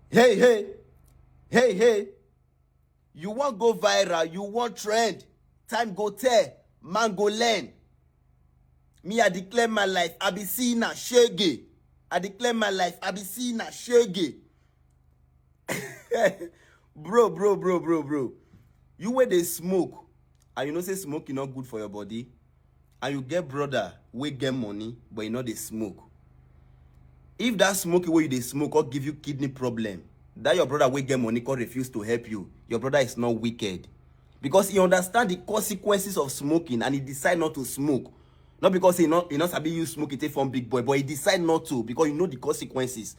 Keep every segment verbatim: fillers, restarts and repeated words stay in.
Hey, hey, hey, hey. You wan go viral, you wan trend. Time go tell, man go learn. Me, I declare my life, I be seeing a shege. I declare my life, I be seeing a shege. Bro, bro, bro, bro, bro. You wey dey smoke, and you know say smoking not good for your body, and you get brother wey get money, but you no dey smoke. If that smoking wey you dey smoke or give you kidney problem, that your brother wey get money come refuse to help you, your brother is not wicked. Because he understand the consequences of smoking and he decide not to smoke. Not because he not, he not sabi use smoke, he take from big boy, but he decide not to because you know the consequences.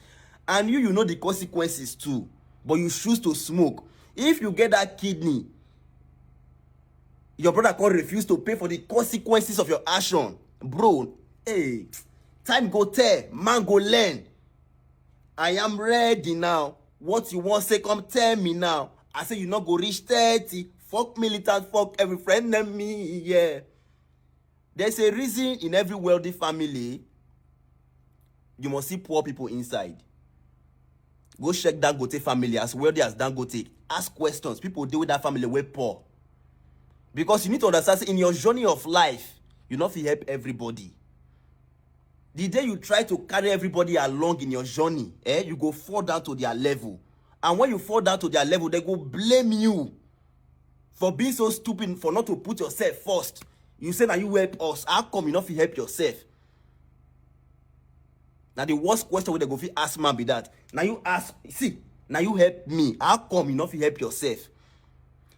And you, you know the consequences too, but you choose to smoke. If you get that kidney, your brother come refuse to pay for the consequences of your action. Bro, hey, time go tell, man go learn. I am ready now. What you want say, come tell me now. I say you no go reach thirty. Fuck militant, fuck every friend name me, yeah. There's a reason in every wealthy family, you must see poor people inside. Go check Dangote family, as wealthy as Dangote. Ask questions. People deal with that family wey poor. Because you need to understand, say, in your journey of life, you no fit help everybody. The day you try to carry everybody along in your journey, eh, you go fall down to their level. And when you fall down to their level, they go blame you for being so stupid, for not to put yourself first. You say, "Now you help us. How come you not fit help yourself?" Now the worst question wey they go fit ask man be that. Now you ask, see, now you help me. How come you not fit help yourself?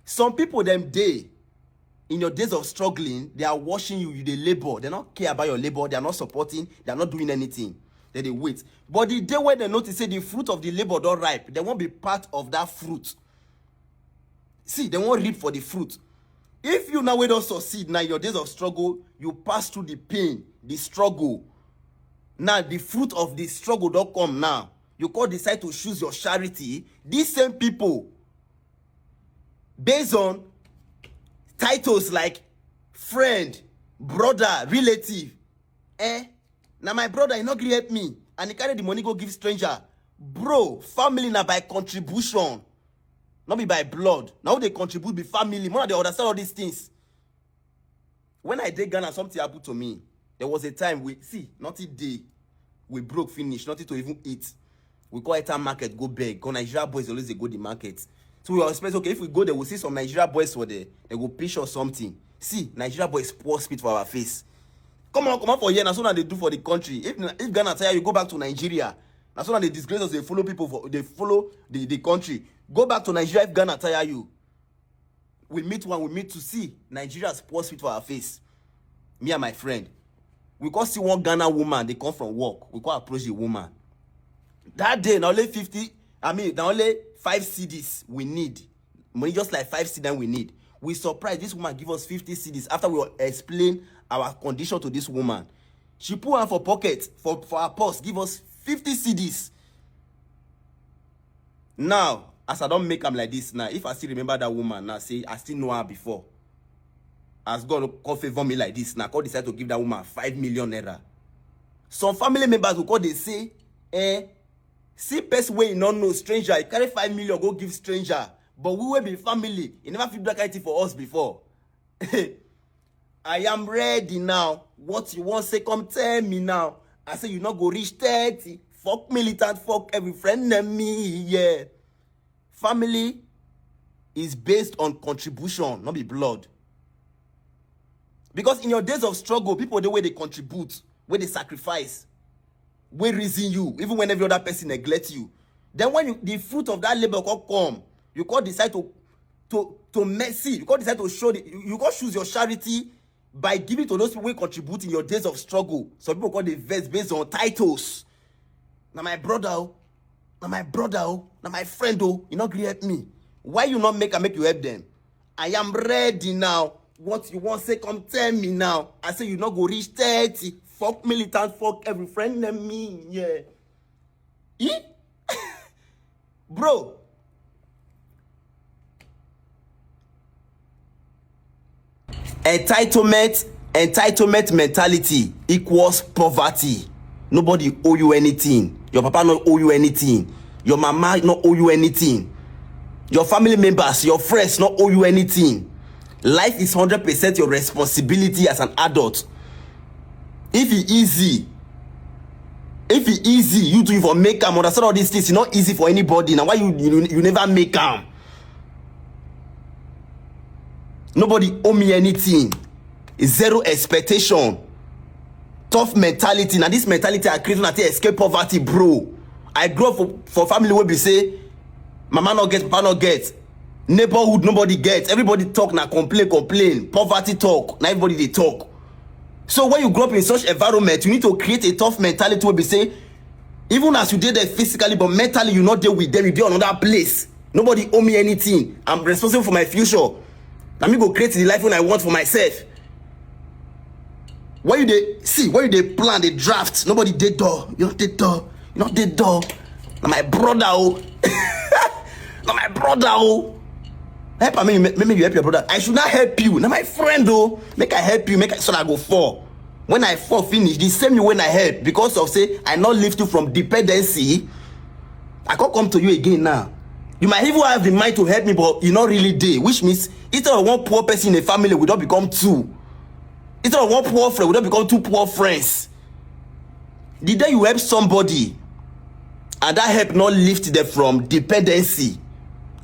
Some people, them day, in your days of struggling, they are watching you, you dey labor. They not care about your labor. They are not supporting. They are not doing anything. They dey wait. But the day when they notice say the fruit of the labor don ripe, they won't be part of that fruit. See, they won't reap for the fruit. If you now wey don succeed, now your days of struggle, you pass through the pain, the struggle. Now the fruit of the struggle don come now. You come decide to choose your charity. These same people, based on titles like friend, brother, relative, eh? Now my brother, he not gree help me, and he carry the money go give stranger. Bro, family na by contribution, not be by blood. Now they contribute be family. More they understand all these things. When I dey Ghana, something happened to me. There was a time we see nothing day, we broke finish, nothing to even eat. We go enter market, go beg. Cause Nigeria boys always dey go the market. So we expect, okay, if we go there, we see some Nigeria boys for there. They go pitch or something. See, Nigeria boys pour spit for our face. Come on, come on for here. That's what they do for the country. If if Ghana tire you, go back to Nigeria. That's what they disgrace us. They follow people for they follow the, the country. Go back to Nigeria if Ghana tire you. We meet one, we meet to see Nigerians pour spit for our face. Me and my friend, we come see one Ghana woman. They come from work. We come approach the woman. That day, na only fifty, I mean, na only five cedis we need. Money just like five cedis we need. We surprised. This woman give us fifty cedis after we explain our condition to this woman. She put her for pocket, for, for her purse, give us fifty cedis. Now, as I don't make am like this now, if I still remember that woman now, say I still know her before. As God come favor me like this now, God decide to give that woman five million naira. Some family members will call, they say, eh, see person wey you no know, stranger, you carry five million go give stranger. But we will be family. You never feel that kind thing for us before. I am ready now. What you want say, come tell me now. I say you not go reach thirty. Fuck militant, fuck every friend name me, yeah. Family is based on contribution, not be blood. Because in your days of struggle, people the way they contribute, where they sacrifice, where reason you, even when every other person neglect you. Then when you, the fruit of that labor come, come, you can't decide to to to mercy. You can't decide to show the you, you can't choose your charity by giving to those people who contribute in your days of struggle. Some people call the verse based on titles. Now my brother, oh, now my brother, oh, now my friend, oh, you not gree help me. Why you not make I make you help them? I am ready now. What you want say, come tell me now. I say you not go reach thirty. Fuck militant, fuck every friend name me. Yeah. Eh? Bro. Entitlement, entitlement mentality equals poverty. Nobody owe you anything. Your papa not owe you anything. Your mama no owe you anything. Your family members, your friends no owe you anything. Life is hundred percent your responsibility as an adult. If e easy, if e easy, you too for make am understand all these things. E no easy for anybody. Na why you you, you never make am. Nobody owe me anything. Zero expectation. Tough mentality. Na this mentality I create when I take escape poverty, bro. I grow up for, for family wey be say mama no get, papa no get, neighborhood nobody get. Everybody talk na complain, complain. Poverty talk, na everybody dey talk. So when you grow up in such environment, you need to create a tough mentality wey be say, even as you dey there physically, but mentally you no dey with them, you dey another place. Nobody owe me anything. I'm responsible for my future. Na me go create the life wey I want for myself. When you dey see, when you dey plan, dey draft, nobody dey door. You no dey door. You no dey door. Na my brother o. Na my brother o. Help am, make you, make you help your brother. I should not help you. Na my friend o. Make I help you. Make I, so I go fall. When I fall finish, the same way when I help, because of say I not lift you from dependency, I can't come to you again now. You might even have the mind to help me, but you not really dey. Which means instead of one poor person in a family, we don't become two. Instead of one poor friend, we don't become two poor friends. The day you help somebody and that help not lift them from dependency,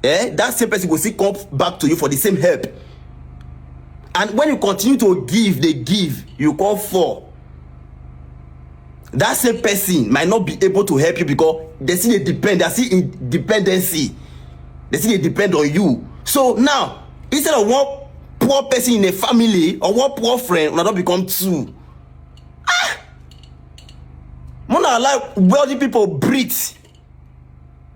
eh, that same person will still come back to you for the same help. And when you continue to give, they give, you come fall. That same person might not be able to help you because they see they depend, they see in dependency. They see they depend on you. So now, instead of one poor person in a family or one poor friend, una don become two. Ah! Mona allow wealthy people breathe.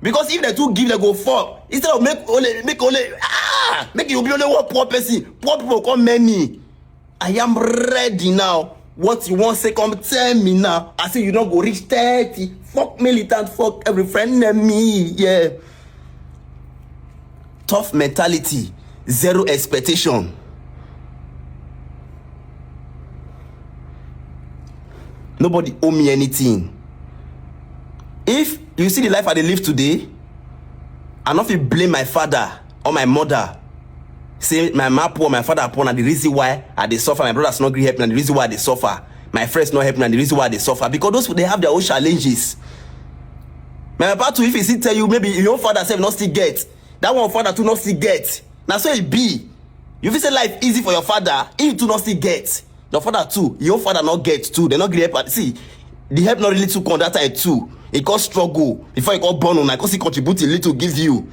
Because if they too give, they go fall. Instead of make only, make only, ah, make you be only one poor person, poor people come many. I am ready now. What you want say come tell me now? I say you no go reach thirty. Fuck militant, fuck every friend enemy. Yeah. Tough mentality, zero expectation. Nobody owe me anything. If you see the life I dey live today, I no fit blame my father or my mother. Say my mama poor, my father poor, na the reason why I dey suffer. My brothers no gree help me, na the reason why I dey suffer. My friends no help me, na the reason why I dey suffer. Because those people, they have their own challenges. My papa too, if he still tell you, maybe your father sef no still get. That one father too no still get. Na so e be. You fit say life easy for your father, he too no still get. Your father too, your father no get too. They no gree help. See, the help not really too come that time too. He come struggle before he come born una, he come still contribute a little give you.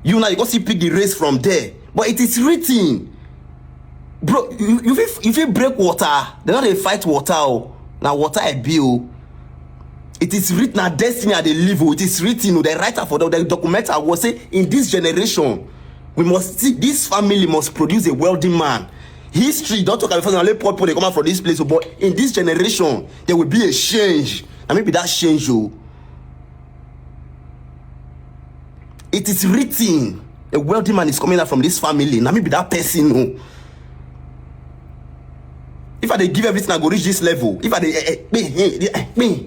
You now, you go still pick the race from there. But it is written. Bro, you, you fit, you fit break water. They no dey fight water o. Na water I be o. It is written, na destiny I dey live o. It is written o. They write am for them, they document am. Say in this generation, we must see, this family must produce a wealthy man. History don talk am before, na only poor people dey come out from this place o. But in this generation, there will be a change. Na me be that change o. It is written. A wealthy man is coming out from this family. Na me be that person o. If I dey give everything, I go reach this level. If I dey, eh, eh, eh, eh, eh, eh,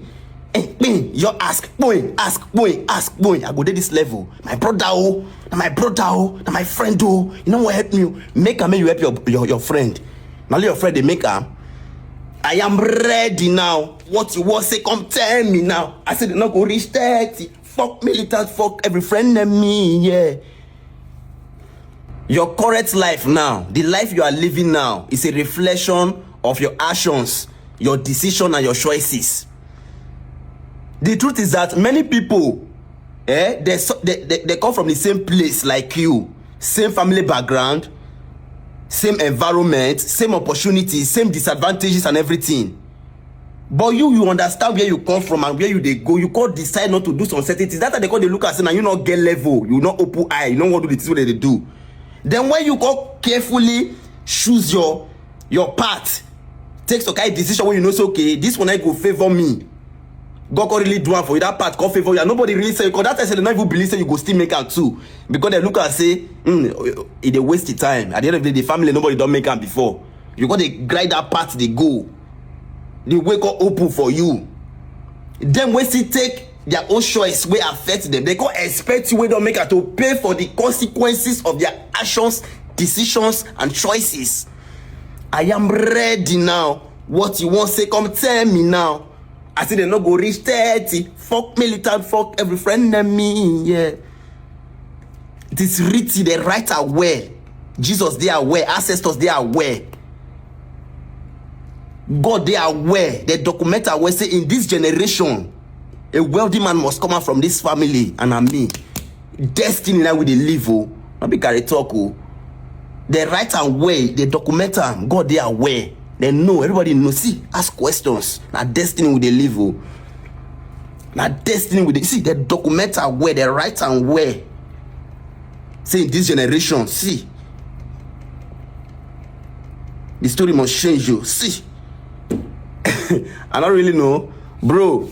eh, eh, you ask, boy, ask, boy, ask, boy, I go dey this level. My brother o, na my brother o, na my friend o. You know what help me? Make am, make you help your, your, your friend. Na only your friend dey make am. I am ready now. What you want say, come tell me now. I say they no go reach thirty. Fuck militant, fuck every friend enemy, yeah. Your current life now, the life you are living now, is a reflection of your actions, your decision, and your choices. The truth is that many people, eh, they, so- they, they, they come from the same place like you, same family background, same environment, same opportunities, same disadvantages and everything. But you, you understand where you come from and where you dey go. You can't decide not to do some certain things. That's why they call the look at say, now you not get level, you not open eye, you not want to do the things wey they dey do. Then when you go carefully choose your your path, take some kind decision when you know say, okay, this one I go favor me. God can really do am for you. That part can favor you. And nobody really say, because that time say they not even believe say you go still make am too. Because they look and say, mm, it dey waste the time. At the end of the day, the family, nobody don't make am before. You got to grind that part, they go. The way can open for you. Then when still take their own choice wey affect them. They go expect you wey don make am to pay for the consequences of their actions, decisions and choices. I am ready now. What you wan say, come tell me now. I say dem no go reach thirty. Fuck militant, fuck every friend dem me, yeah. It is written, they write aware. Jesus dey aware, ancestors dey aware, God dey aware. They document aware say in this generation, a wealthy man must come out from this family, and na me. Destiny na we dey live o, no be carry talk o. They write am well, they document am. God dey aware. They know, everybody know. See, ask questions. Na destiny we dey live o. Na destiny we dey see. They document am well, they write am well. Say in this generation, see, the story must change you. See, I don't really know, bro.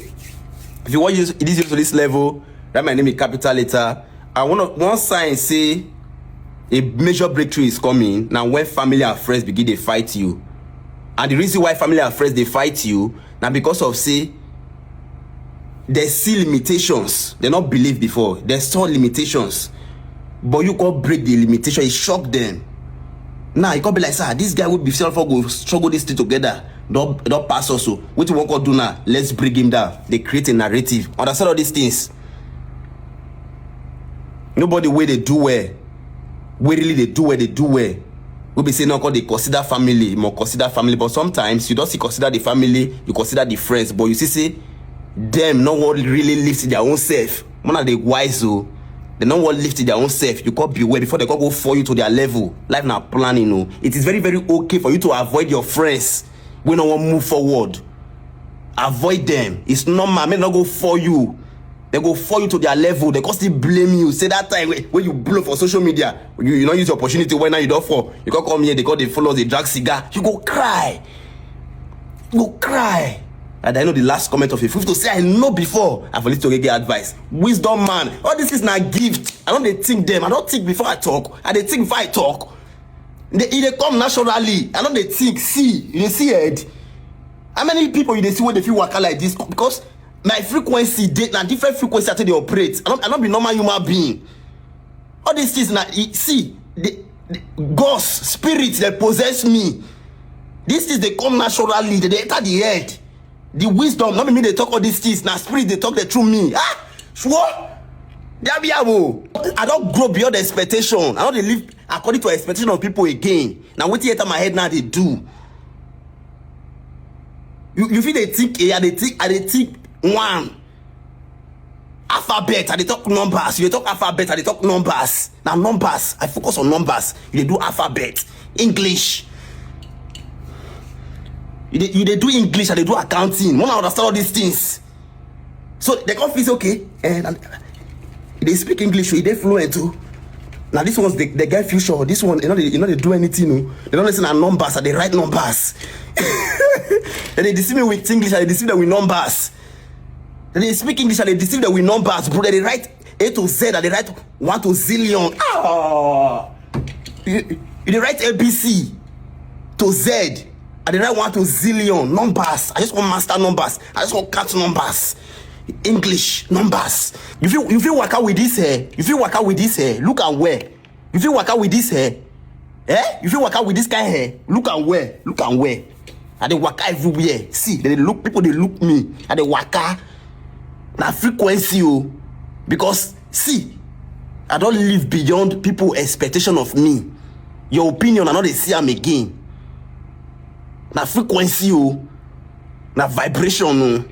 If you want use this to this level, that my name is capital letter. I want one sign say a major breakthrough is coming. Now when family and friends begin to fight you, and the reason why family and friends they fight you now because of say they see limitations. They not believe before. They saw limitations, but you go break the limitation. It shock them. Now you go be like, sir, this guy would be self go struggle this thing together. Don't don't pass us. So what you want to do now? Let's bring him down. They create a narrative. Understand all these things. Nobody wey dey do well, wey really dey do well, dey do well. We be say no, call they consider family, more consider family. But sometimes you don't see consider the family, you consider the friends. But you see, say them no one really lives in their own self. One of the wise o, they no one lives in their own self. You can't beware before they can't go for you to their level. Life now planning o. It is very very okay for you to avoid your friends when no one move forward. Avoid them. It's normal. May not go for you. They go fall you to their level. They go still blame you. Say that time when, when you blow for social media, you, you don't use the opportunity when now you don't fall. You can't come here, they got the followers, they drag cigar. You go cry. You go cry. And I know the last comment of a fool to say I know before. I've listened to get advice. Wisdom man. All this is not gift. I don't dey think them. I don't think before I talk. I dey think before I talk. They, e dey come naturally. I don't dey think. See, you dey see head. How many people you dey see when they feel waka like this? Because my frequency dey na different frequency I take dey operate. I don't, I don't be normal human being. All these things na e- see the, the ghost spirit that possess me. These things they come naturally. They, they enter the head. The wisdom, not me they talk all these things. Now spirit they talk the through me. Ah, sure. There be abo. I don't grow beyond expectation. I don't dey live according to expectation of people again. Now what enter my head now they do. You you feel they think eh, I dey think I dey think one alphabet. I dey talk numbers. You dey talk alphabet. I dey talk numbers. Now numbers. I focus on numbers. You dey do alphabet, English. You dey, you dey do English. I dey do accounting. When I understand all these things, so they come feel say, okay, and, and they speak English, so they fluent too. Now this one's the, the guy future. This one, you know, they, you know, they do anything. No? They don't listen at numbers, and they write numbers. And they deceive me with English, and they deceive them with numbers. And they speak English, and they deceive them with numbers, bro. They write A to Z, and they write one to zillion. Ah, you, you dey write A B C to Z. I dey write one to zillion numbers. I just want master numbers. I just want count numbers. English numbers. You feel you feel waka with this hair. You feel waka with this hair. Look and where. You feel waka with this hair. Eh? You feel waka with this kind hair. Look and where. Look and where. I dey waka everywhere. See, they look people. They look me. I dey waka. Na frequency o. Because see, I don't live beyond people expectation of me. Your opinion, I know they see am again. Na frequency o. Na vibration o.